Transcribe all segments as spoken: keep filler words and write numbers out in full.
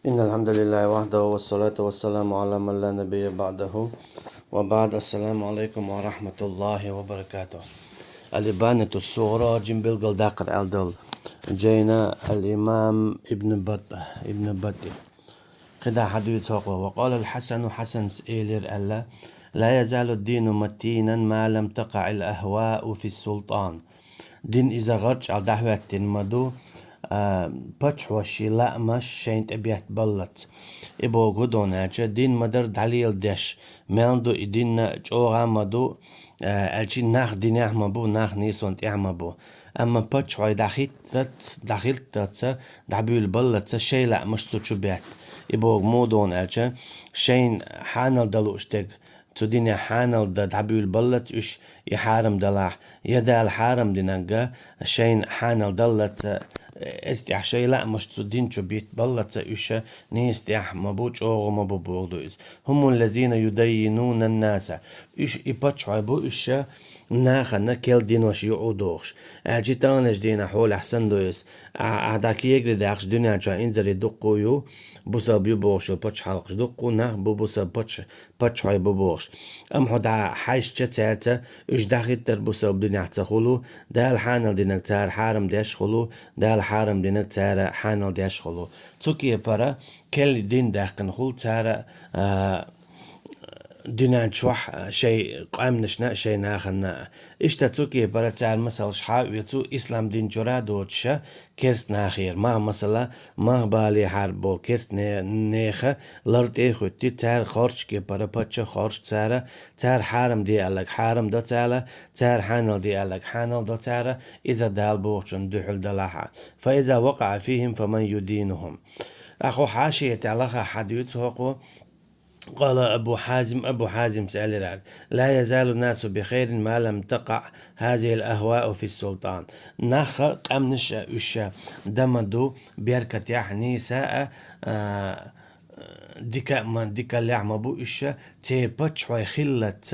إن الحمد لله وحده والصلاة والسلام على من لا نبي بعده وبعد. السلام عليكم ورحمة الله وبركاته. الإبانة الصغرى, жин билгал даккхар аьлла долу жайна, ал-Имам Ибн Бат-, Ибн Бати. КхидӀа хьадуьйцу хӀокхо: وقال الحسن, Хьасанс элира аьлла: لا يزال الدين متينا ما لم تقع الأهواء في السلطان. Дин иза гӀарчӀ аьлла дӀахӀоьттина ма ду, а, паччахьо шен лаамаш шайна тӀе беттабаллалц. И боху хӀун ду аьлча, дин ма-дарра дӀалеладеш, мел ду и дин а чӀогӀа ма ду, а, аьлча нах динехь ма бу, нах нийсонан тӀехь ма бу. Амма паччахьой дӀахӀитталц, дӀахӀитталц, дӀабуьйлабаллалц шайн лаамаш цу чу бетта. И боху муха ду аьлча, шайна хьанал дан лууш дерг, цу динехь хьанал дан дӀабуьйлабаллалц уьш и хьарам далахь, я Дала хьарам динарг шайна хьанал даллалц, эцу тӀехь шайн лаамаш цу дин чу беттабаллалц уьш нийса тӀехь ма бу, чӀогӀа ма бу боху ду иза. هم الذين يدينون الناس. Уьш и паччахьой бу, уьш нахана керла динош юкъа дохуш. Аьлча таханлерчу дийнахь хьолехь санна ду иза. А, а дӀа кегара даьккхича дуьнен чохь инзаре дуккха а ю, бусалба ю бохуш йолу пачхьалкхаш, дуккха а нах бу бусалба пачча-, паччахьой бу бохуш. Амма хьо дӀа хьаьжча цаьрца, уьш дӀахӀиттар бусалба динехь ца хуьлу, Дала хьанал динарг цара хьарам деш хуьлу, Дала хьарам динарг цара хьанал деш хуьлу. Цу кепара керла дин даьккхина хуьлу цара, а, дуьнен чохь шайн къаьмнашна а, шайн нахана а. Иштта цу кепара цара масалш хьа а оьцу ислам дин чуьра а доцуша керст нахера. Ма-, масала, мах балехьара болу керст не-, неха лар тӀе а хӀуьтту, цара хорчу кепара паччахь хорчу цара, цара хьарам де аьлларг хьарам до цара, цара хьанал де аьлларг хьанал до цара, иза Дала бохучунна дуьхьал далахь а. فإذا وقع فيهم فمن يدينهم. ТӀаккха хьашиятехь лаха хьадуьйцу хӀокхо, قال أبو حازم, Абу Хьазимс аьллера: لا يزال الناس بخير ما لم تقع هذه الأهواء في السلطان. Нах а, къаьмнаш а уьш дан ма ду беркатехь, нийса а, а, дика а ма, дикаллехь ма бу уьш, церан паччахьой хиллалц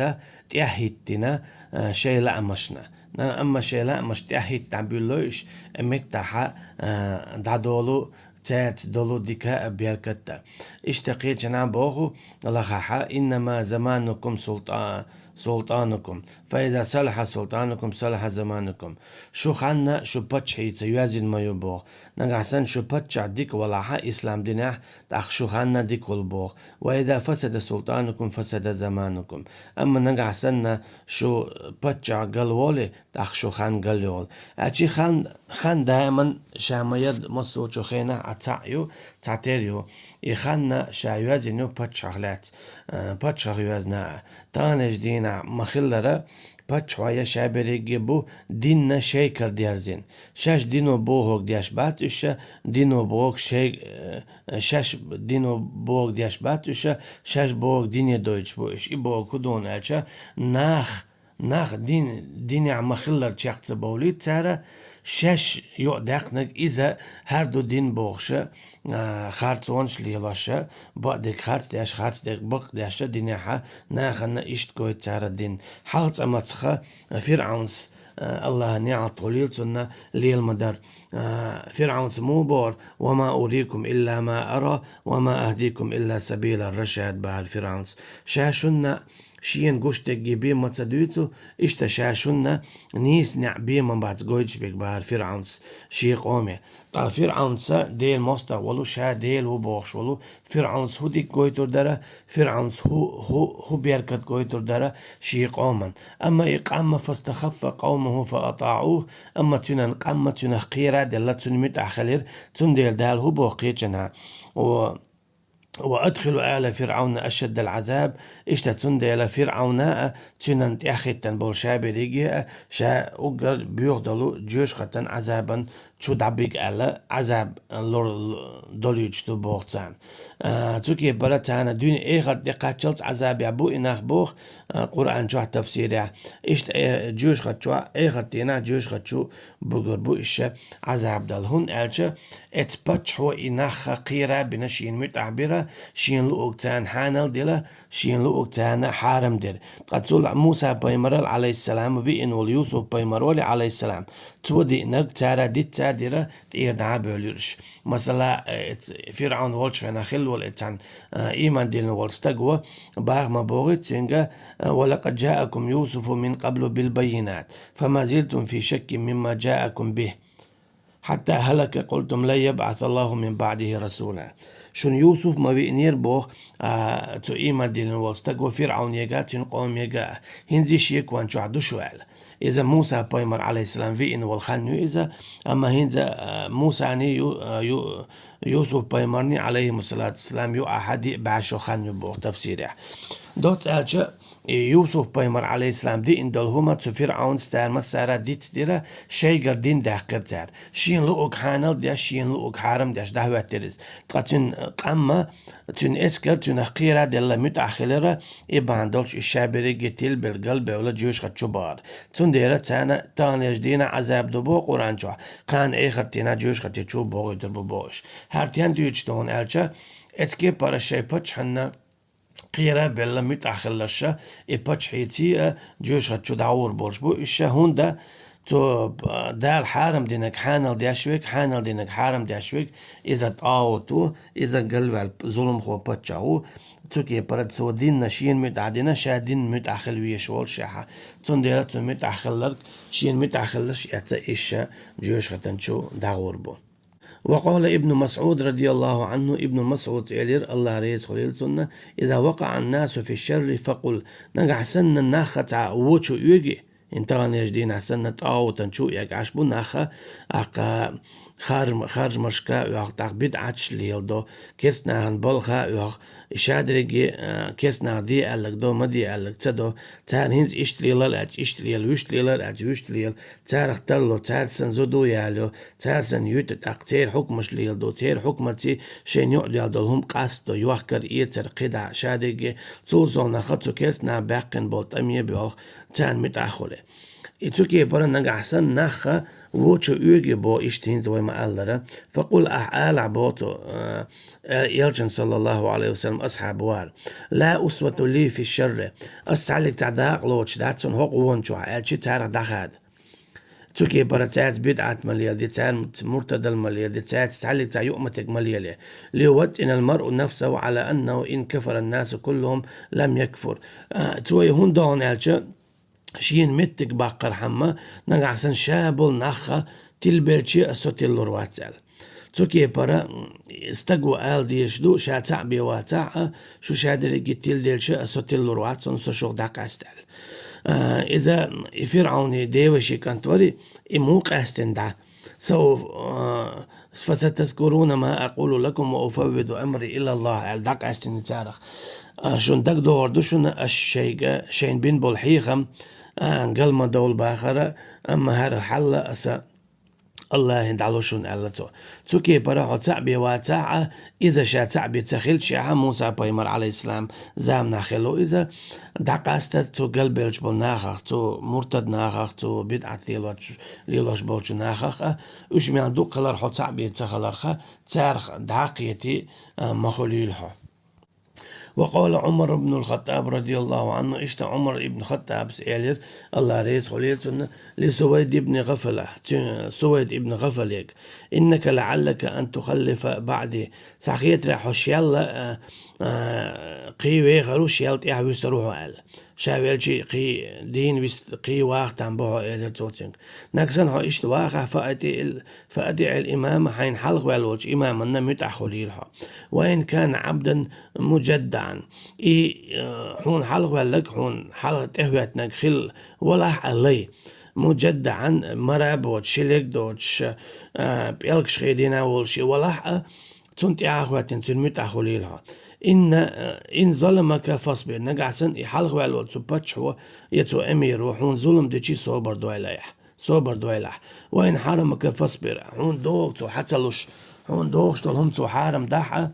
тӀаьхьахӀиттина, а, шайн лаамашна. Амма шайн лаамаш тӀаьхьахӀитта дӀабуьйлалой уьш, меттахь а, а, дӀадолу цаьрца долу дика а, беркат а. Иштта кхечанхьа боху лахахь а: إنما زمانكم سلطا-, سلطانكم، فإذا صلح سلطانكم صلح زمانكم. Шу хан а шу паччахьца йоьзна ма ю боху. Нагахь санна шу паччахь дика валахь а ислам динехь, тӀаккха шу хан а дика хуьлу боху. وإذا فسد سلطانكم فسد زمانكم. Амма нагахь санна шу паччахь галволий, тӀаккха шу хан галйолу. Аьлча хан, хан даиман ша ма яра, массо а чу хенахь а цхьаъ ю, цхьатера ю. И хан а ша йоьзна ю паччахьах лаьцна, а, паччахьах йоьзна а. Таханлерчу дийнахь ма-хиллара, паччахьой ша берриге а бу динна шайн кара дерзина. Шаьш дино бохург деш бац уьш, дино бохург шайн, а, шаьш дино бохург деш бац уьш, шаьш бохург дине дойтуш бу уьш. И бохург хӀун ду аьлча, нах Нах дин, динехь ма-хиллара чекх ца бовлийта цара, шаьш юкъадаьккхинарг иза хӀара ду дин бохуша, а, харцонаш лелоша, бакъдерг харц деш, харцдерг бакъ деша динехьа, нахана иштта гойту цара дин. Хьалха цӀа мацаха ФирӀаунс, а, Аллахьан неӀалт хуьлийла цунна, лела ма дара. А, ФирӀаунс муха бохура: وما أريكم إلا ما أرى وما أهديكم إلا سبيل الرشاد, бахара ФирӀаунс. Ша шунна шена гуш дерриге бен ма ца дуьйцу, иштта ша шунна нийса неӀ бен ма бац гойтуш берг, бахара ФирӀаунс шен къоме. Ткъа ФирӀаунса Делан мостагӀа волу, ша Дела ву бохуш волу, ФирӀаунс хӀун дика гойтур дара, ФирӀаунс хӀун, хӀун, хӀун беркат гойтур дара шен къоман. Амма и къам فاستخف قومه فأطاعوه, амма цуьнан къам цуьнах кхера а делла, цуьнан муьтӀахь хилира, цундела Дала хӀун боху кхечанхьа: وأدخلوا آل فرعون أشد العذاب. Иштта цундела ФирӀауна а, цуьнан тӀаьхьахӀиттина болу ша берриге а, ша уггар боьха долу жоьжахатан Ӏазабан чу дӀабига аьлла, Ӏазаб лур-, долуьйтуш ду боху царна. А, цу кепара царна дуьне эхарт тӀе кхаччалц Ӏазабехь бу и нах боху, а, Къуръан чохь тафсирехь. Иштта, э, жоьжахат чохь, эхарт дийнахь жоьжахат чу буьгур бу уьш Ӏазаб дала. ХӀунда аьлча, эцу паччахьо и нах кхера а бина, шена муьтӀахь бира, шен луъург царна хьанал дела, шен луъург царна хьарам дера. Ткъа цул Муса пайхамарал, алейхиссалам, виъна волу Юсуп пайхамар вале, алейхиссалам, цо диънарг цара диц ца дира, тӀера дӀа а бевлла уьш. Масала, э, ФирӀавн волчу хенахь хилла волу и цхьана, э, ийман диллина волу стаг ву, баха ма боху цуьнга, э: «Ва лакъад жаакум Юсуфу мин къаблу бил баййинат, фа ма зилтум фи шаккин мимма жаакум бихи. Хьатта хӀалака къултум лан ябӀасаллаху мин баъдихи расула». Шуна Юсуф ма виънера боху, а, цу ийман диллина волу стаг ву, ФирӀавнега, цуьнан къомега, хӀинца шеконан чохь ду шу аьлла. Иза Муса пайхамар, алейхиссалам, виъна волу хан ю иза, амма хӀинца, а, Мусани ю-, а, ю-, Юсуф пайхамарни, алейхимуссалату вассалам, ю ахьа диъ бӀе шо хан ю боху тафсирехь. Доцца аьлча, и Юсуф пайхамар, алейхиссалам, диъна долу хӀума цу ФирӀавнас цара массара диц дира, шайгара дин даьккхира цара. Шена луъург хьанал деш, шена луъург хьарам деш дӀахӀоьттира иза. Ткъа цуьнан къамма, цуьнан эскар цуьнах кхера а делла муьтӀахь хилира, и бахьана долуш и ша берриге тилбелла галбевлла жоьжахати чу бахара. Цундела царна таханлерчу дийнахь Ӏазаб ду боху Къуръан чохь, кхана эхарт дийнахь жоьжахати чу бохуьйтур бу бохуш. ХӀара тен дуьйцуш ду хьуна аьлча, эцу кепара шайн паччахьна кхера а белла муьтӀахь хилларша, и паччахьций а жоьжахати чу дӀагӀур болуш бу уьш ша, хӀунда цо, а, Дала хьарам динарг хьанал деш верг, хьанал динарг хьарам деш верг, иза тӀагӀут ву, иза галваьлла зуламхо паччахь ву, цу кепара цо динна шена муьтӀахь дина, ша динна муьтӀахь хила везаш волу шехьа. Цундела цу муьтӀахь хилларг, шена муьтӀахь хилларш эцна уьш ша жоьжахатан чу дӀагӀур бу. Ва къала Ибну Масъуд радияллаху анху, Ибну Масъудс элира, Аллах реза хуьлийла цунна: «Иза вакъаъан-насу фи шарри факъул». Нагахь санна нахха цхьа вочу оьги, хӀинца таханлерчу дийнахь санна тӀагӀутан чу а эгаш бу нахха, аккха харж-, харжамашка а оьху, тӀаккха бидӀаташ леладо, керста нахана балха а оьху, и шадерриге, а, керста наха де аьлларг до, ма де аьлларг ца до, царна хӀинца иштта лелал аьлча, иштта лела, вуьшта лелал аьлча, вуьшта лела, царах тарло, цаьрца санна зуда а ялайо, цаьрца санна юьту, тӀаккха церан хьукмаш леладо, церан хьукмаций шайна юкъадаьлла долу хӀума къастадо, йохкар, эцар, кхидӀа, шадерриге, цул совнаха цу керста наха баьккхина болу тӀаме а боьлху, царна муьтӀахь хуьлу. И цу кепара нагахь санна нахха вочу оьги бо, иштта хӀинца вай ма-аллара, факъул, ахь алахь бо цу, а, а, элчан, саллаллаху алейхи ва саллям, асхьаб вара: «Ла усвату ли фи шарри». Ас цхьаллиг цхьа дакъа лоцуш дац суна хӀокху вонна чохь, аьлчи царах дӀахада. Цу кепара цаьрца бидӀат ма леладе, цаьрца муртадал ма леладе, цаьрца цхьаллиг цхьа юкъаметтиг ма лелае. «Лиюваттинал маръу нафсаху ала аннаху ин кафаран-насу куллухум лам якфур». А, цо и хӀунда дохна аьлча, шена меттиг баккхархьама, нагахь санна ша болу нахха тилбелчи а со тиллур вац аьлла. Цу кепара, м, стаг ву ала дезаш ду, ша цхьаъ бен вацахь а, шу шадерриге тилделча а со тиллур вац, хӀунда со шух дӀакъаьста аьлла. А, иза и ФирӀавни деваши кӀант вари, и муха къаьстина дӀа. Сау-, а, «Фасатазкуруна ма акъулу лакум ва уфаввиду амри илаллах», аьлла, дӀакъаьстина царах. А, шуна дагадогӀур ду шуна, аш шайга, шайна бина болу хьехам, а, гал ма довла бахара, амма хӀара хьалла аса Аллахье дӀало шуна, аьлла цо. Цу кепара хьо цхьаъ бен вацахь а, иза ша цхьаъ бен ца хилчахьа, Муса пайхамар, алейхиссалам, заманахь хилла иза, дӀакъаста цу галбеллачу болу нахах, цу муртад нахах, цу бидӀат лелош, лелош болчу нахах а, уьш мел дукха хилар хьо цхьаъ бен ца хиларха, царах дӀа а кхетий, а, ма хуьлийла хьо. Ва къала Ӏумар ибн аль-Хаттаб радияллаху анху, иштта Ӏумар ибн Хаттабс элира, Аллах реза хуьлийла цунна, ли Сувайд ибн Гъафала, цу-, Сувайд ибн Гъафалега: «Иннака лаӀаллака ан тухаллифа баъди». Сан хетарехь хьо шелла, а, а, кхин вехар ву, шел тӀаьхьа вуьсур ву хьо аьлла. Ша велчи кхин дийна вис-, кхин ваха там бу хьо, элира цо цуьнга. Нагахь санна хьо иштта вахахь, фа атиъил, фа атиъил имама, хьайна хьалха ваьлла волчу имаманна муьтӀахь хуьлийла хьо. Ва ин кана Ӏабдан мужаддаъан. И, э, хьуна хьалха ваьлларг, хьуна хьалха тӀехӀоьттинарг хилла валахь а лай. Мужаддаъан, мара боцуш, ши лерг доцуш, э, пӀелгаш хедийна волуш и валахь а, цунна тӀаьхьа хӀоьттина, цуьнан муьтӀахь хуьлийла хьо. Инна, э, ин заламака фасбир. Нагахь санна и хьалха ваьлла волу цу паччахьо я цу эмиро хьуна зулам дичи собар дойлахь. Собар дойлахь. Ва ин хьарамака фасбир. Хьуна догӀу цо хьан ца луш, хьуна догӀуш долу хӀума цо хьарам дахь а,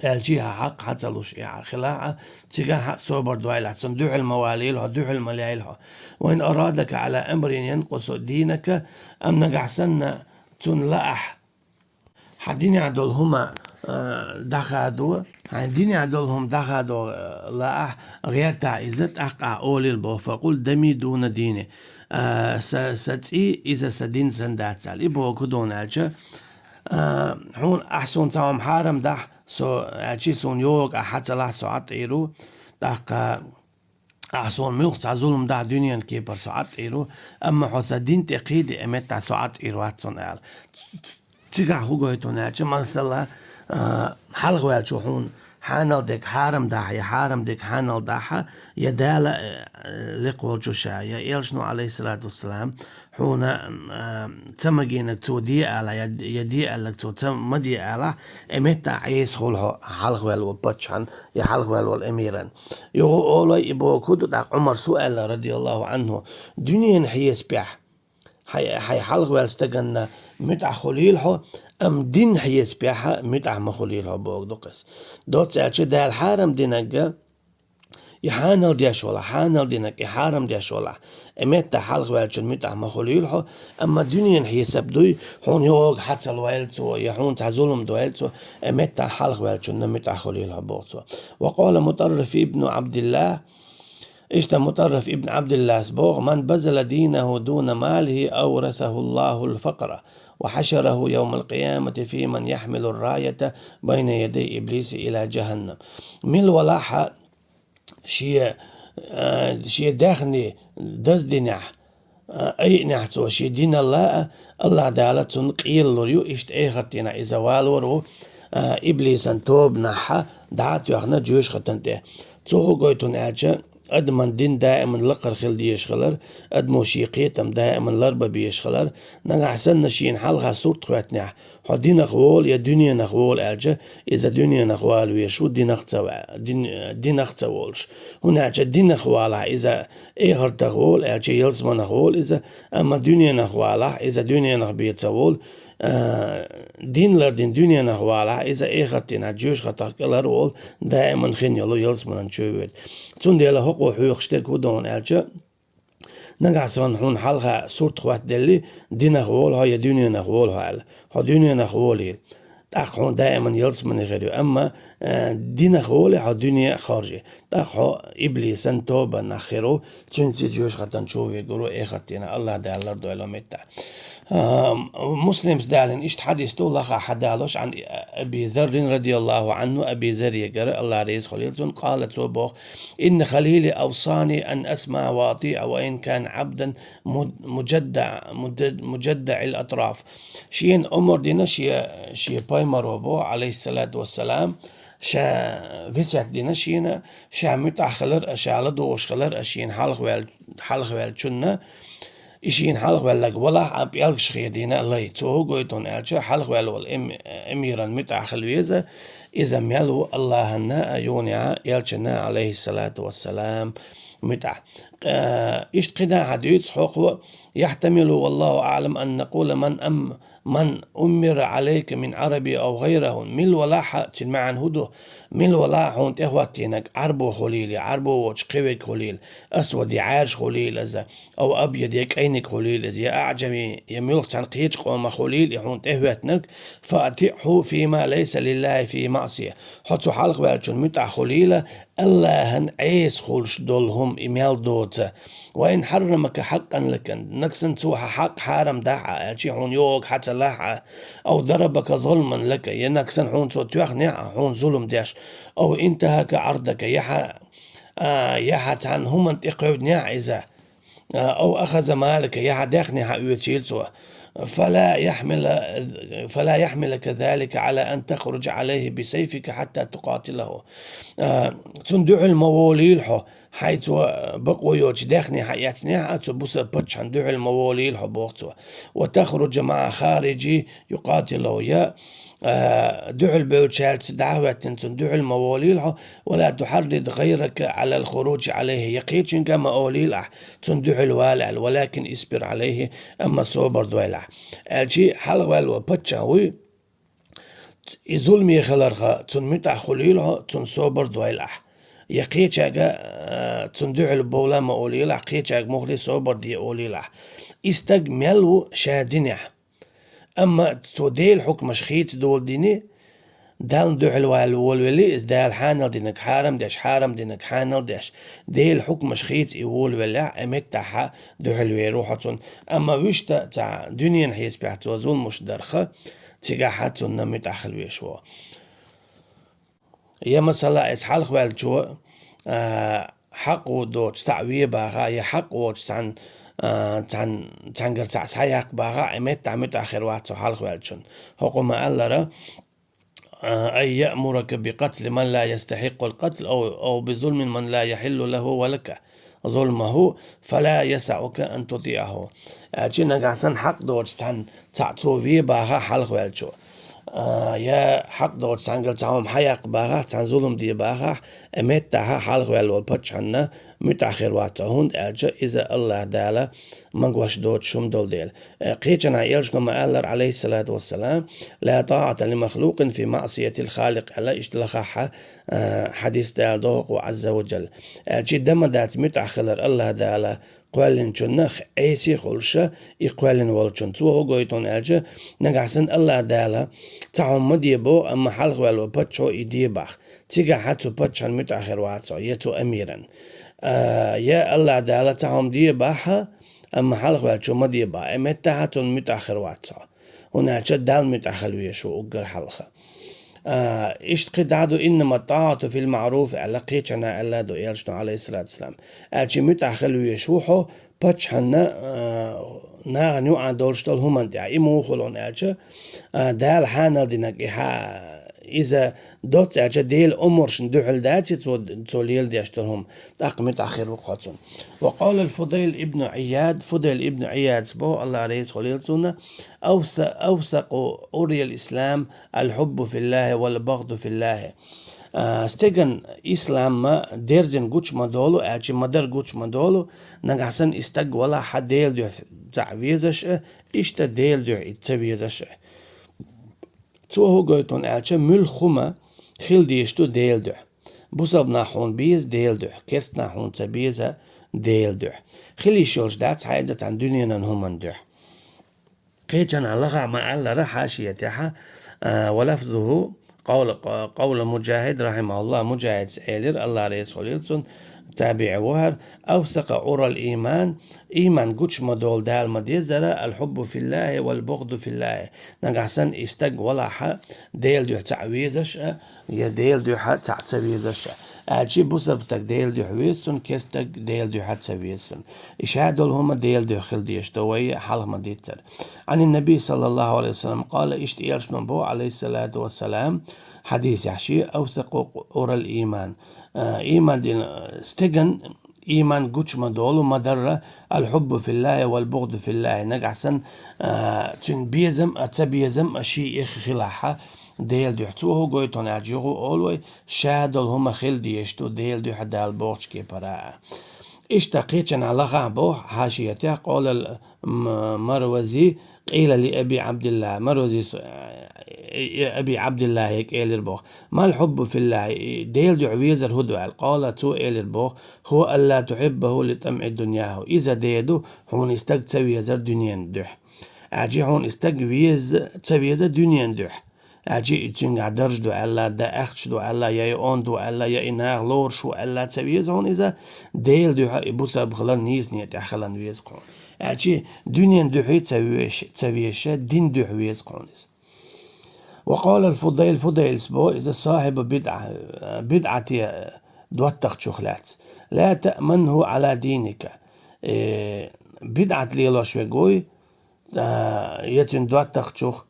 аьлчи хьан хьакъ хьан ца луш и хилахь а, цигахь а собар дойлахь. Цунна дуьхьал ма валийла хьо, дуьхьал ма лайла хьо. Ва ин арадака Ӏала амрин янкъусу динака, амма нагахь санна цунна лаахь, хьан динехь долу хӀума а, дӀахадо, хьайн динехь долу хӀума дӀахадо, а, лаахь, гӀертахь иза, тӀаккха ахь олийла боху, факъул дами дуна дини. А, са, са цӀий, иза сан дин санна дац аьлла. И боху хӀун ду аьлча, а, хьуна ахь суна цхьа хӀума хьарам дахь, со, аьлчи суна йогӀу ахь хьан ца лахь, со Ӏад Ӏийр ву, тӀаккха ахь суна муьлхха цхьа зулам дахь дуьненан кепара, со Ӏад Ӏийр ву, амма хьо сан дин тӀе кхийде, и меттахь со Ӏад Ӏийр вац цунна аьлла. Цигахь хӀун гойту аьлча, масала, а, хьалхаваьллачо хьуна хьанал дерг хьарам дахь, я хьарам дерг хьанал дахь, я Дала, э, лекха волчу ша, я Элчано, алейхиссалату вассалам, хьуна, а, ца магийнарг цо де алахь, я, я де аьлларг цо ца ма де алахь, и меттахь Ӏеса хуьлу хьо хьалхаваьлла волу паччахьан, я хьалхаваьлла волу эмиран. Юха олой и боху хӀун ду, тӀаккха Ӏумарс хӀун аьлла, радияллаху Ӏанху, дуьненан хьесапехь хьайн, хьайн хьалхаваьллачу стаганна муьтӀахь хуьлийла хьо, амма динан хьесапехь муьтӀахь ма хуьлийла хьо боху ду-кх иза. Доцца аьлча, Дала хьарам динарг, и хьанал деш валахь, хьанал динарг, и хьарам деш валахь, и меттахь хьалхаваьллачун муьтӀахь ма хуьлийла хьо, амма дуьненан хьесап дуй, хьуна йогӀу хьан ца лойла цо, я хьуна цхьа зулам дойла цо, и меттахь хьалхаваьллачунна муьтӀахь хуьлийла хьо боху цо. Ва къала Мутарриф ибн Ӏабдиллах, Иштта Мутарриф ибн Ӏабдиллас боху: «Ман базала динаху дуна малихи, аврасаху Аллахул факъра, ва хьашараху явмал къиямати фи ман яхмилур раята байна ядай иблиси ила жаханнам». Мила валахь а шен, а, шен даьхни даздинехь, а, айинехь цо шен диналла а, Аллах Дала цунна къелалур ю, иштта эхартина иза валор ву, а, иблисан тобанахь дӀа а тоьхна жоьжахатан тӀе. Цо хӀун гойту аьлча, адаман дин даиман лакхара хила дезаш хилар, адамо шен кхетам даиман ларба безаш хилар, нагахь санна шена хьалха сурт хоьттинехь, хьо динах волу я дуьненах волу аьлча, иза дуьненах вала везаш ву, динах ца ва-, дин-, динах ца волуш. ХӀунда аьлча динах валахь, иза эхартах волу аьлча, ялсаманах волу иза, амма дуьненах валахь, иза дуьненах бен ца волу, а, дин лардина дуьненах валахь, иза эхартина жоьжахатах кӀелхьарволу, даиман хин йолу ялсаманан чу верг. Цундела хӀокхо хьоьхуш дерг хӀун ду аьлча, нагахь санна хьуна хьалха сурт хоьттаделли, динах волу хьо я дуьненах волу хьо аьлла. Хьо дуьненах волийла. ТӀаккха хьуна даиман ялсамане хир ю. Амма, а, динах волий хьо, дуьне а хоржий. ТӀаккха хьо иблисан тобанах хир ву, цуьнца жоьжахатан чу вигур ву, эхартина Аллах Дала лардойла меттахь. А, Муслимс далийна иштта хьадис ду, лаха хьадалош, Ӏан Аби Заррин радияллаху Ӏанху, Аби Заррегара, Аллах реза хуьлийла цунна, къала, цо боху: «Инна халили авсани ан асма ва атиъа ва ин кан абдан муд-, мужадда-, мудад-, мужаддаил атраф». Шена омар дина шен, шен пайхамаро боху, алейхиссалату вассалам, ша весет дина шена, ша муьтӀахь хилар а, ша ладугӀуш хилар а шена хьалхаваьл-, хьалхаваьллачунна, и шена хьалхаваьлларг валахь а пӀелгаш хедийна лай. Цо хӀун гойту аьлча, хьалхаваьлла волу эм-, эмиран муьтӀахь хила веза, иза мел ву Аллахьанна а, юха а, Элчанна а, алейхиссалату вассалам, муьтӀахь. Э, иштта кхидӀа хьан дуьйцу хӀокхо: «Яхтамилу, валлаху аълам, ан накъула ман ам-, ман уммира алейка мин Ӏараби ав гӀайраху». Мила валахь а, цуьнан маьӀна хӀун ду? Мила валахь а хьуна тӀехӀоттийнарг Ӏарбо хуьлийла, я Ӏарбо воцуш кхин верг хуьлийла, асвад я Ӏаьржа хуьлийла иза, ав абъяд я кӀайниг хуьлийла иза, я аӀжами, я муьлхха цхьана кхечу къомах хуьлийла и хьуна тӀехӀоьттинарг, фа атиъху фима лайса лиллахи фихи маъсия. Хьо цу хьалхаваьллачун муьтӀахь хуьлийла, Аллахьан Ӏеса хуьлуш долу хӀума и мел доцу. Ва ин хьаррамака хьакъкъан лака, нагахь санна цо хьан хьакъ хьарам дахь а, аьлчи хьуна йогӀу хьан ца лахь а, ав дарабака зулман лака, я нагахь санна хьуна цо тоьхнехь а, хьуна зулам деш, ав интахака Ӏардака, я хьан, а, я хьан цхьана хӀуманна тӀекхевдинехь а иза, а, ав ахаза малака, я хьан даьхни хьаоьцийла цо. Фала яхмила-, фала яхмилака залика ала ан тахруджа алейхи бисайфика хьатта тукъатилаху. А, цунна дуьхьал ма волийла хьо, хьайн цо бакъо йоцуш даьхни хьаэцнехь а, цу буса паччахьан дуьхьал ма волийла хьо, боху цо. Ва тахруджа маъа хариджи юкъатилаху. Я, а, дуьхьал бевллачаьрца дӀа а хӀоьттина, цунна дуьхьал ма волийла хьо, вала тухьаррид гӀайрака алал хуруджи алейхи. Я кхечуьнга а ма олийла ахь, цунна дуьхьал вала аьлла, валакин исбир алейхи, амма собар дойла ахь. Аьлчи хьалхаваьлла волу паччахь вуй, и зуламе хиларх, цунна муьтӀахь хуьлийла хьо, цунна собар дойла ахь. Я кхечаьрга, а, цунна дуьхьал бовла а ма олийла ахь, кхечаьрга муххале собар де олийла ахь. И стаг мел ву ша динехь. Амма цо Делан хьукмаш хийца доладийна, Далла дуьхьал ваьлла волавелли, иза Дала хьанал динарг хьарам деш, хьарам динарг хьанал деш, Делан хьукмаш хийца и волавеллехь, и меттахьа дуьхьал вер ву хьо цунна. Амма вуьшта цхьа дуьненан хьесапехь цо зуламаш дарх, цигахьа цунна муьтӀахь хила везаш ву. Я масала, иза хьалхаваьллачо, а, хьакъ доцуш цхьаъ ве бахахь, я хьакъ воцуш цхьан, а, цхьан, цхьаьнгара цхьаъ схьаяккха бахахь, и меттахь муьтӀахь хир вац цо хьалхаваьллачунна. ХӀокху ма-аллара, а, أن يأمرك بقتل من لا يستحق القتل أو، أو بظلم من لا يحل له ولك ظلمه فلا يسعك أن تطيعه. Аьлча нагахь санна хьакъ доцуш цхьан цхьаъ цо ве бахахь хьалхаваьллачо, а, я хьакъ доцуш цхьаьнгара цхьа хӀума схьаяккха бахахь, цхьанна зулам де бахахь, и меттахьа хьалхаваьлла волу паччахьанна муьтӀахь хир вац цо, хӀунда аьлча иза АллахӀ Дала магош доцуш хӀума долу дела. Э, кхечанхьа элчано ма-аллара, Ӏалайхиссалату вассалам: لا طاعة لمخلوق في معصية الخالق аьлла, иштта лахахьа, э, хьадис тӀе аьлла доху Ӏазза ва Джалла. Аьлча дан ма дац муьтӀахь хилар АллахӀ Дала кхоьллинчунна, Ӏеси а хуьлуш, и кхоьллина волчунна. Цо хӀун гойту аьлча, нагахь санна АллахӀ Дала цхьа хӀума ма де боху, амма хьалхаваьлла волу паччахьо и де бахахь, цигахьа цу паччахьан муьтӀахь хир вац цо, я цу амиран. А, я АллахӀ Дала цхьа хӀума де бахахь, амма хьалхаваьллачо ма де бахахь, и меттахьа цунна муьтӀахь хир вац цо. ХӀунда аьлча Далла муьтӀахь хила везаш ву уггар хьалха. А, иштта кхин дӀа а ду: إنما الطاعة في المعروف аьлла, кхечанхьа аьлла а ду элчано, Ӏалайхиссалату вассалам. Аьлча муьтӀахь хила везаш ву хьо паччахьанна, а, нахана юкъахь долуш долу хӀуманна тӀехь. И муха хуьлу аьлча, а, Дала хьанал динарг и хьа-, иза доцца аьлча Делан омрашна дуьхьал дац и цо, цо леладеш долу хӀума, тӀаккха муьтӀахь хир ву хьо цунна. وقال الفضيل بن عياض, Фудайл ибн Ӏияда боху, АллахӀ реза хуьлийла цунна: أوث-، أوثق عري الإسلام الحب في الله والبغض في الله. А, стеган ислам ма дерзина гучу ма долу, аьлча ма-дарра гучу ма долу, нагахь санна и стаг валахь Делан дуьхьа цхьаъ везаш а, иштта Делан дуьхьа и ца везаш а. Цо хӀун гойту аьлча, муьлхха хӀума хила дезаш ду Делан дуьхьа. Бусалба нах хьуна беза Делан дуьхьа, керста нах хьуна ца беза Делан дуьхьа. Хила йиш йолуш дац хьайза цхьана дуьненан хӀуманна дуьхьа. Кхечанхьа лахахь ма-аллара хьашиятехьа, а, ولفظه قول، قول مجاهد رحمه الله, Муджахида элира, АллахӀ реза хуьлийла цунна, табиӀи ву хӀара: أوثق عرى الإيمان, иман гучу ма долу, Дала ма дезара, الحب في الله والبغض في الله. Нагахь санна и стаг валахь Делан дуьхьа цхьаъ везаш а, я Делан дуьхьа цхьаъ ца везаш а. Аьлча бусалба стаг Делан дуьхьа веза цунна, керста стаг Делан дуьхьа ца веза цунна. И шадолу хӀума Делан дуьхьа хила дезаш ду, вай хьалха ма-дийццара. عن النبي صلى الله عليه وسلم قال, иштта элчано боху, Ӏалайхиссалату вассалам, хьадисехь шен: أوثق عرى الإيمان. А, иман дина стеган иман гучу ма долу, ма-дарра, الحب في الله والبغض في الله. Нагахь санна, а, цуьнан безам а, ца безам а шен эхь хилахь Делан дуьхьа. Цо хӀун гойту аьлча, юха а олу вай, шадолу хӀума хила дезаш ду Делан дуьхьа Дала бохучу кепара а. Иштта кхечанхьа лахахь боху хьашиятехь: قال ال-، م-، المروزي قيل لأبي عبد الله. Марвазис, э, Аби Ӏабдиллахье элира боху: ما الحب في الله, и Делан дуьхьа везар хӀун ду аьлла. قال, цо элира боху: هو ألا تحبه لطمع دنياه. Иза де ду, хьуна и стаг ца везар дуьненан дуьхьа. Аьлча хьуна и стаг веза, ца веза дуьненан дуьхьа. Аьлча и цуьнгахь дарж ду аьлла, дан ахча ду аьлла, я и онда ву аьлла, я и наха лоруш ву аьлла ца веза хьуна иза, Делан дуьхьа и бусалба хилар нийсане тӀехь хиларна веза хьуна. Аьлча дуьненан дуьхьа ца везаш, ца везаш, дин дуьхьа веза хьуна иза. وقال الفضيل, Фудайлас боху иза: صاحب بدعة, бидӀате доттагӀчух лаьцна. لا تأمنه على دينك. Э, бидӀат лелош верг вуй, а, я цуьнан доттагӀчух,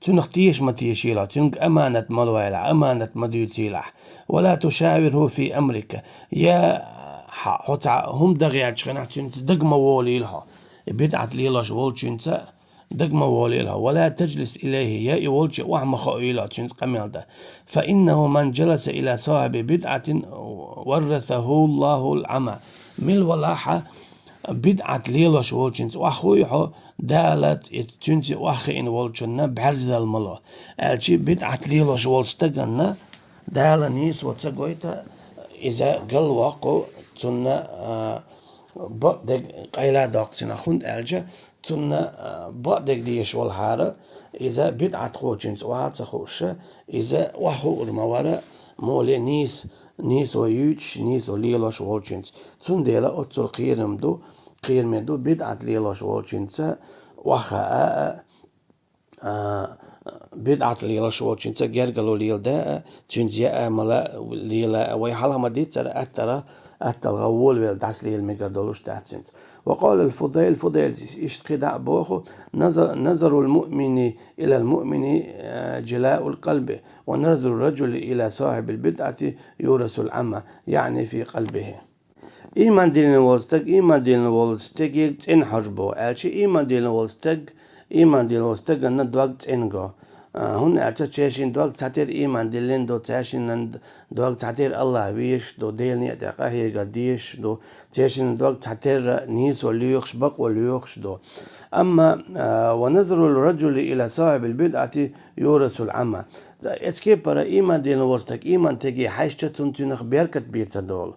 цуьнах теша ма тешийла, цуьнга аманат ма лойла, аманат ма дуьйцийла. ولا تشاوره في أمرك. Я хьо, хьо цхьа хӀума дан гӀерташ хенахь, цуьнца дага ма волийла хьо. И бидӀат лелош волчуьнца дага ма волийла хьо. ولا تجلس إليه. Я и волчу охьа ма хоийла хьо, цуьнца къамел дан. فإنه من جلس إلى صاحب بدعة ورثه الله العمى. Мила валахь, бидӀат лелош волчуьнца охьахуий хьо, Дала и цуьнца охьахиъна волчунна бӀаьрзал ма ло. Аьлча бидӀат лелош волчу стаганна Дала нийсо ца гойту, иза галвоккху, цунна, а, бакъдерг къайла доккху цунах, хӀунда аьлча Цунна, а, бакъдерг дезаш волхьара, иза бидӀатхочуьнца охьа ца хууш, иза охьахуур ма вара, муьлхха а нийса, нийсо юьйцуш, нийсо лелош волчуьнца. Цундела оццул кхерам ду, кхераме ду бидӀат лелош волчуьнца охьахаа а, а, бидӀат лелош волчуьнца гергарло лелада а, цуьнца яа а, мала а, лела а. Вай хьалха ма дийццара, аттара, атталгӀа волавелла дӀасалела мегар долуш дац цуьнца. Ва къала аль-Фудайл, Фудайлас иштта кхин дӀа а боху: «Наза-, назарул муъмини илал муъмини, а, жилаул къалби, ва назарул раджули ила сахьибил бидӀати юрасул Ӏама», яъни фи къалбихи. Иман диллина волу стаг, иман диллина волу стегега цӀена хьожа боху, аьлча, иман диллина волу стаг, иман диллина волу стагана дог цӀена го. А, хӀунда аьлча цаьршинна дог цхьатерра иман диллина ду, цаьршинна дог цхьатерра Аллах везаш ду, Делан некъа тӀехь къахьегар дезаш ду, цаьршинна дог цхьатерра нийсо лоьхуш, бакъо лоьхуш ду. Амма, а, ва назарул раджули ила сахьибил бидӀати юрасул Ӏама. Эцу кепара иман диллина волу стаг иман стеге хьаьжча, цунна цуьнах беркат бен ца долу.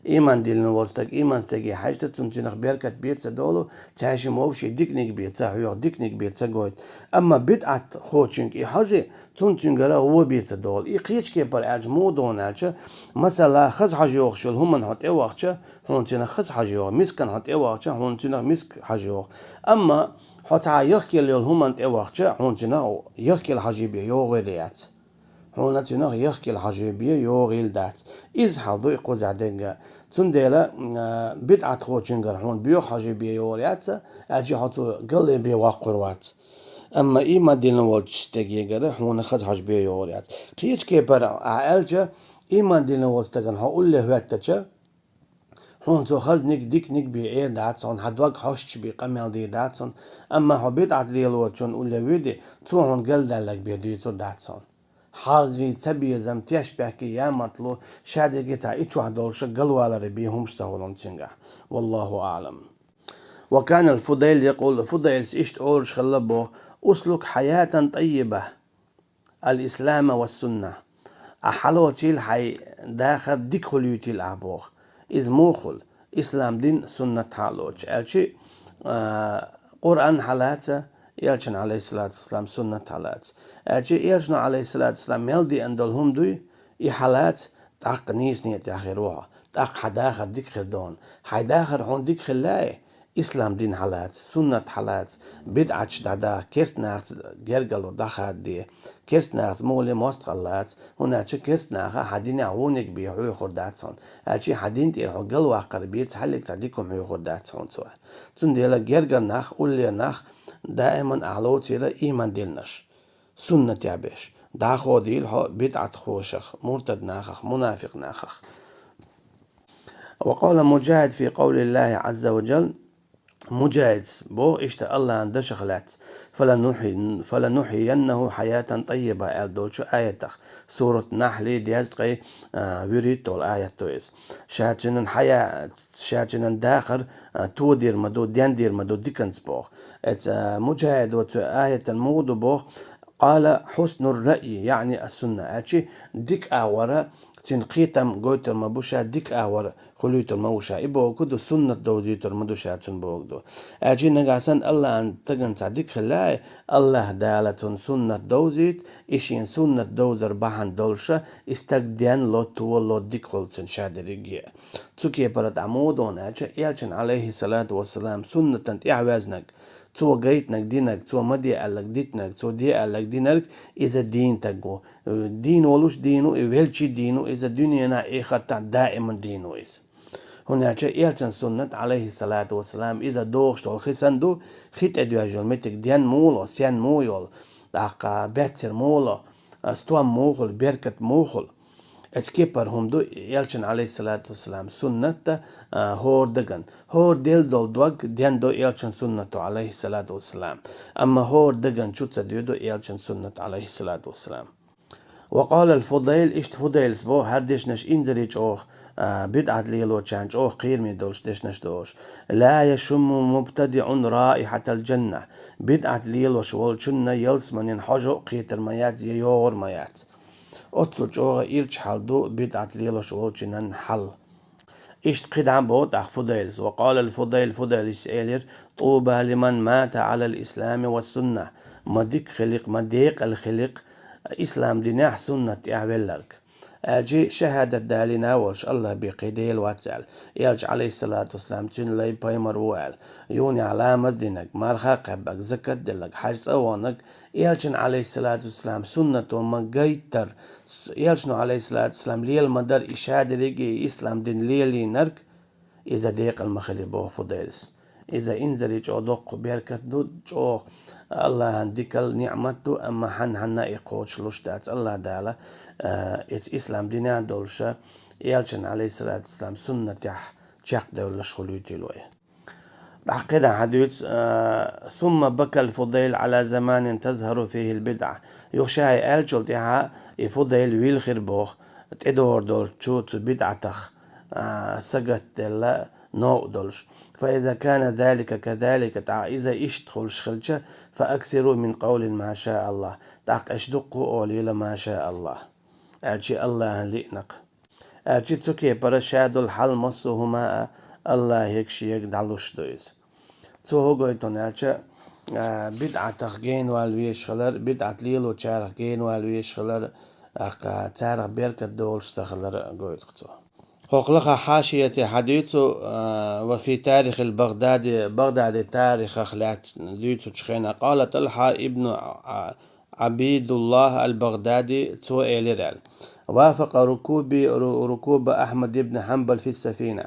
Иман диллина волу стаг иман стеге хьаьжча, цунна цуьнах беркат бен ца долу, цаьршимма вовшийн диканиг бен ца хьоьху, диканиг бен ца гойту. Амма бидӀатхочуьнга и хьожи, цунна цуьнгара гӀо бен ца долу. И кхечу кепара аьлча муха ду хьуна аьлча, масала, хаза хьожа йогӀуш йолу хӀуманна хьо тӀевахча, хьуна цуьнах хаза хьожа йогӀу, мисканна хьо тӀевахча, хьуна цуьнах миска хьожа йогӀу. Амма хьо цхьа яхкелла йолу хӀуманна тӀевахча, хьуна цуьнах яхкелла хьожа бен йогӀийла яц. Хьуна цуьнах яхкелла хьожа бен йогӀийла дац. Иза хьал ду и кхузахь дерг а. Цундела, а, бидӀатхочуьнгара хьуна боьха хьожа бен йогӀур яц, аьлча хьо цо галле бен воккхур вац. Амма иман диллина волчу стегегара хьуна хаза хьожа бен йогӀур яц. Кхечу кепара ахь аьлча, иман диллина волчу стагана хьо улле хӀоьттича, хьуна цо хазниг, диканиг бен эр дац хьуна, хьан дог хьошучу бен къамел дийр дац хьуна, амма хьо бидӀат лелочунна улле вуьйди, цо хьуна галдаьлларг бен дуьйцур дац хьуна. ХьагӀий, цабезам, тешнабехкий, ямартло, шадерг цхьа и чохь долуш галвалар бен хӀумаш ца хуьлу цуьнгахь. Валлаху аӀлам. Ва кана аль-Фудайл якъул, Фудайлас иштта олуш хилла боху: «Услук хьаятан тӀаййиба». Аль-ислама ва сунна. Ахь хьалоцийла хьайн дахар дика хуьлуьйтийла ахь боху. Иза муха хуьлу? Ислам дин, суннат хьалоцуш. Аьлчи, а, Къуръан хьалаца, Элчан, алейхиссалату вассалам, суннат хьалаца. Аьлчи Элчано, алейхиссалату вассалам, мел деана долу хӀума дуй, и хьалаца, тӀаккха нийсане тӀехь хир ву хьо. ТӀаккха хьан дахар дика хир ду хьуна. Хьайн дахар хьуна дика хилла, ислам дин хьалаца, суннат хьалаца, бидӀаташ дӀадаха, керстанахца гергарло дӀахададе, керстанахца муха ле мостагӀалла лаца, хӀунда аьлча керстанаха хьан динехь вониг бен хьоьхур дац хьуна, аьлчи хьан дин тӀера хьо галваккхар бен цхьаллиг цхьа дика хӀума хьоьхур дац хьуна цо. Цундела гергара нах, уллера нах даиман ахь лоцийла иман диллинарш, суннатехь берш, дӀахадийла хьо бидӀатхошах, муртад нахах, мунафикъ нахах. Ва къала Муджахид фи къавлиллахи Ӏазза ва джалла, Муджахида боху иштта Аллахьан дашах лаьцна: «Фаланухьи-, фаланухьияннаху хьаятан тӀаййиба», аьлла долчу аятах. Сурат Нахьли дезткъе, а, вуьрхӀитталгӀа аят ду иза. Ша цуьнан хьая-, ша цуьнан дахар, а, тодийр ма ду, дендийр ма ду диканца боху. Эца, а, Муджахида цу аятан муха ду боху: «Къала хьуснур раъйи, яъни ас-сунна», аьлчи дика агӀора, цуьнан кхетам гойтур ма бу ша, дика агӀора хуьлуьйтур ма ву ша. И бохург ду, суннат довзуьйтур ма ду ша цунна бохург ду. Аьлчи нагахь санна Аллахьан стагана цхьа дика хилла, Аллахь Дала цунна суннат довзуьйту, и шен суннат довзар бахьана долуша, и стаг денло, толо, дика хуьлу цуьнан ша дерриге а. Цу кепара тӀехь муха ду хьуна аьлча, Элчан, алейхиссалату вассалам, суннатан тӀаьхьаваьзнарг, цо гайтинарг динарг, цо ма де аьлларг дитинарг, цо де аьлларг динарг, иза дийна стаг ву. Дийна волуш дийна ву, и велчи дийна ву, иза дуьненахь, эхартахь даиман дийна ву иза. ХӀунда аьлча Элчан суннат, алейхиссалату вассалам, иза дохуш долу хи санна ду, хи тӀедоьжна йолу меттиг ден муха ло, сен муха йолу, тӀаккха баьццара муха ло, стом муха хуьлу, беркат муха хуьлу. Эца кепара хӀума ду Элчан, алейхиссалату вассалам, суннат а, хӀора даган. ХӀора делла долу дог дендо Элчан суннато, алейхиссалату вассалам. Амма хӀора даган чу ца доьду Элчан суннат, алейхиссалату вассалам. Ва къала аль-Фудайл, иштта Фудайлас боху, хӀара дешнаш инзаре чӀогӀа, а, бидӀат лелочарна чӀогӀа кхераме долуш дешнаш долуш: «Ла яшумму мубтадиӀун раихьатал джанна». БидӀат лелош волчунна ялсаманин хьожа а кхетар ма яц, я йогӀур ма яц. Оццул чӀогӀа ирча хьал ду бидӀат лелош волчунан хьал. Иштта кхидӀа боху тӀаккха Фудайлас. وقال الفضيل, Фудайлас элира: طوبى لمن مات على الإسلام والسنة. Ма дика хилира, ма декъала хилира ислам динехь суннат тӀехь велларг. Аьлча шахӀадат далийна волуш АллахӀ бен кхин Дела вац аьлла, Элча, Ӏалайхиссалату вассалам, цуьнан лай пайхамар ву аьлла, юханехь ламаз динарг, марха кхаьбнарг, закат делларг, хьаьж цӀа ваханарг, Элчан, Ӏалайхиссалату вассалам, суннато ма гайтара, с-, Элчано, Ӏалайхиссалату вассалам, лела ма дара и шадерриге а ислам дин лелийнарг, иза декъала ма хили боху Фудайлас. Иза инзаре чӀогӀа доккха беркат ду, чӀогӀа АллахӀан дикал ниӀмат ду, амма хьанна-хьанна а и кхочуш луш дац. АллахӀ Дала, а, иза ислам динехь долуша, Элчан, Ӏалайхиссалату вассалам, суннатехь чекхдевллаш хуьлуьйтийла вай. ТӀаккха кхидӀа хьадуьйцу, а, ثم بكى الفضيل على زمان تظهر فيه البدعة. Юха ша и аьллачул тӀаьхьа и Фудайл вилхира боху, тӀедогӀур долчу цу бидӀатах, а, сагатделла новкъа долуш. فإذا كان ذلك كذلك, тӀаккха иза иштта хуьлуш хилча, فأكثروا من قول ما شاء الله, тӀаккха аша дуккха а олийла ма ша Аллах, аьлча АллахӀан лиънарг. Аьлча цу кепара ша долу хьал массо а хӀума а АллахӀега шега дӀалуш ду иза. Цо хӀун гойту аьлча, а, бидӀатах генавала везаш хилар, бидӀат лелочарах генавала везаш хилар, тӀаккха царах беркат долуш ца хилар гойту цо. ХӀокху лахахь хьашияте хьадуьйцу, а, وفي تاريخ البغدادي, Багъдади тарихах лаьцна дуьйцучу хенахь, قال طلحة ابن, а, Ӏабидуллах аль-Багъдади, цо элира аьлла: وافق ركوبي, ركوب أحمد بن حنبل في السفينة.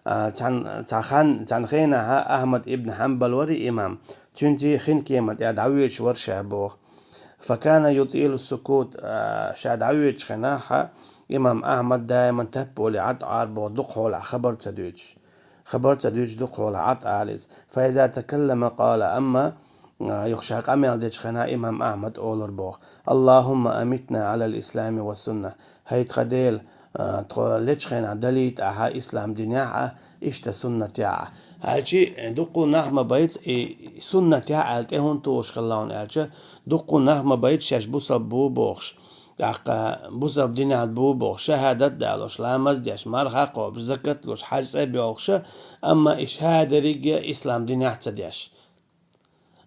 А, цхьан-, цхьа хан-, цхьана хенахь Ахьмад ибн Хьанбал вара имам, цуьнца хин кема тӀехь дӀавоьдуш вара ша боху. فكان يطيل السكوت, а, ша дӀавоьдучу хенахь имам Ахьмад даиман таппули Ӏад Ӏара боху дукхахьолахь хабар ца дуьйцуш. Хабар ца дуьйцуш дукхахьолахь Ӏад Ӏара иза. فإذا تكلم قال, амма, а, юха ша къамел дечу хенахь имам Ахьмад олура боху: اللهم أمتنا على الإسلام والسنة. ХӀай тхан Дела, а, тхо лечу хенахь далийта ахьа ислам динехь а, иштта суннатехь а. Хьаьлчи, дуккха нах ма байца и суннатехь аьлла тӀе хӀунда тухуш хилла хьуна аьлча, дуккха нах ма байца шаьш бусалба бу бохуш. ТӀаккха бусалба динехь бу бохуш, шахӀадат далош, ламаз деш, марха кхобуш, закат луш, хьаьж цӀа боьлхуша, амма и шадерриге а ислам динехь ца деш.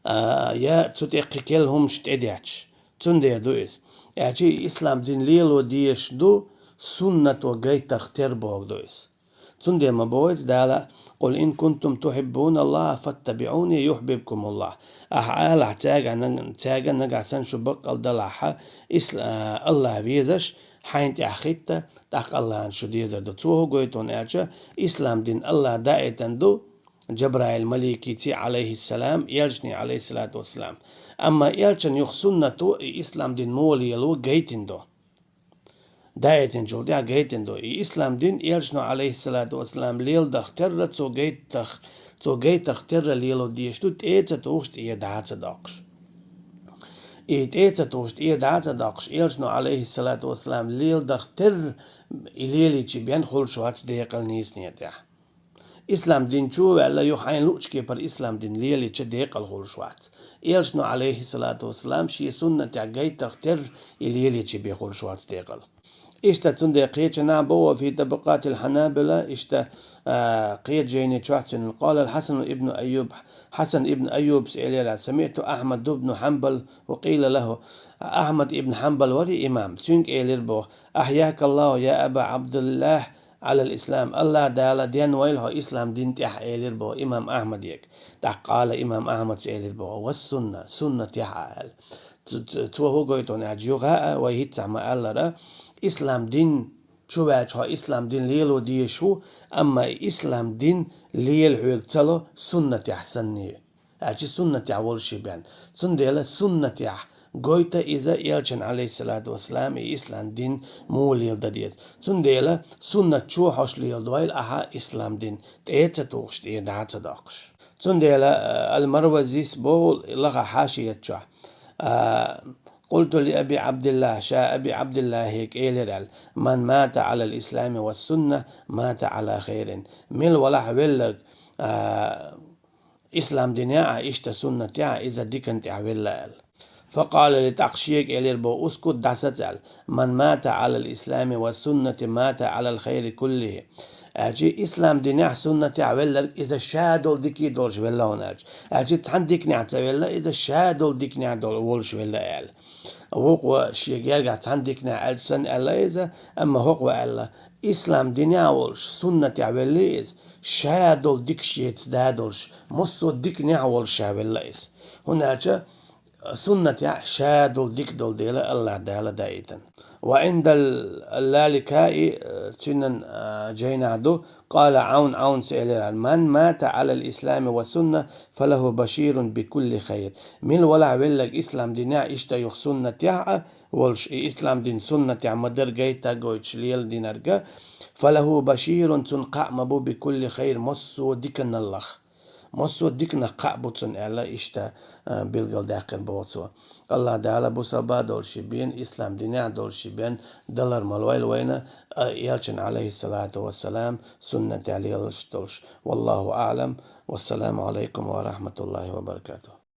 А, я цу тӀе кхин керла хӀумаш тӀедетташ. Цундела ду иза. Аьлча и ислам дин лело дезаш ду, суннато гайтарх терра бохург ду иза. Цундела ма боху иза Дала: قل إن كنتم تحبون الله فاتبعوني يحببكم الله. Ахьа алахь цаьрга наг-, цаьрга нагахь санна шу баккъал далахьа, исла-, а, АллахӀ везаш, хьайна тӀехь хӀитта, тӀаккха АллахӀана шу дезар ду. Цо хӀун гойту хьуна аьлча, ислам дин АллахӀа даийтина ду, Джабраил маликица, Ӏалайхиссалам, элчане, Ӏалайхиссалату вассалам. Амма элчан юха суннато и ислам дин муха лело гайтина ду. Даийтинчул тӀаьхьа гайтина ду. И ислам дин элчано, Ӏалайхиссалату вассалам, леладарх терра, цо гайтарх, цо гайтарх терра лело дезаш ду, тӀе а ца тухуш, тӀера дӀа а ца доккхуш. И тӀе а ца тухуш, тӀера дӀа а ца доккхуш, элчано, Ӏалайхиссалату вассалам, леладарх терра и лелийча бен хуьлуш вац декъала нийсонехь. Ислам дин чу а ваьлла, юха хьайна луучу кепара ислам дин лелийча декъала хуьлуш вац. Элчано, Ӏалайхиссалату вассалам, шен суннатехь гайтарх терра и лелийча бен хуьлуш вац декъала. Иштта цундела кхечанхьа боху في طبقات الحنابلة, иштта, а, кхечу жайни чохь цуьнан قال الحسن بن أيوب, Хьасан ибн Айюбас элира: سمعت أحمد بن حنبل وقيل له, Ахьмад ибн Хьанбал вара имам, цуьнга элира боху: أحياك الله يا أبا عبد الله على الإسلام. АллахӀ Дала денвойла хьо ислам дин тӀехь, элира боху имам Ахьмаде. ТӀаккха قال, имам Ахьмадас элира боху: والسنة, суннатехь а аьлла. Ц-, ц-, цо хӀун гойту хьуна аьлча, юха а вай хӀинцца ма-аллара, ислам дин чу ваьлча хьо ислам дин лело дезаш ву, амма и ислам дин лела хьоьга ца ло суннатехь санна. Аьлча суннатехь волуш и бен. Цундела суннатехь гойту иза элчан, Ӏалайхиссалату вассалам, и ислам дин муха леладан деза. Цундела суннат чу хьош леладойла ахьа ислам дин, тӀе а ца тухуш, тӀера дӀа а ца доккхуш. Цундела, а, Аль-Марвазис боху лаха хьашият чохь: а, قلت لأبي عبد الله, ша Аби Ӏабдиллахьега элира аьлла: من مات على الإسلام والسنة مات على خير. Мила валахь велларг, а, ислам динехь а, иштта суннатехь а, иза диканна тӀехь велла аьлла. فقال لي, тӀаккха шега элира боху: اسكت, дӀасаца аьлла. من مات على الإسلام والسنة مات على الخير كله. Аьлча, ислам динехь, суннатехь велларг иза ша долу дика долуш велла хьуна аьлча. Аьлча, цхьана диканехь ца велла, иза ша долу диканехь долу волуш велла аьлла. Вукхо шен гергахь цхьана диканехь аьлча санна аьлла иза, амма хӀокхо аьлла: ислам динехь а волуш, суннатехь велла иза, ша долу дика шеца да долуш, массо а диканехь а волуш ша велла иза. ХӀунда аьлча, суннатехь ша долу дика долу дела АллахӀ Дала даийтина. وعند اللالكائي, цуьнан, а, жайнахь ду, قال عون, Ӏаунас элира: من مات على الإسلام والسنة فله بشير بكل خير. Мила валахь велларг ислам динехь, иштта юха суннатехь а волуш, и ислам дин суннатехь ма-дарра гайта гойтуш леладинарг, فله بشير, цунна кхаъ ма бу, بكل خير, массо а диканаллах. Массо а диканах кхаъ бу цунна аьлла, иштта, а, билгалдаьккхира боху цо. АллахӀ Дала бусалба долуш бен, ислам динехь долуш бен далар ма лойла вайна, а, элчан, عليه الصلاة والسلام, суннатехь лелаш долуш. والله أعلم. والسلام عليكم ورحمة الله وبركاته.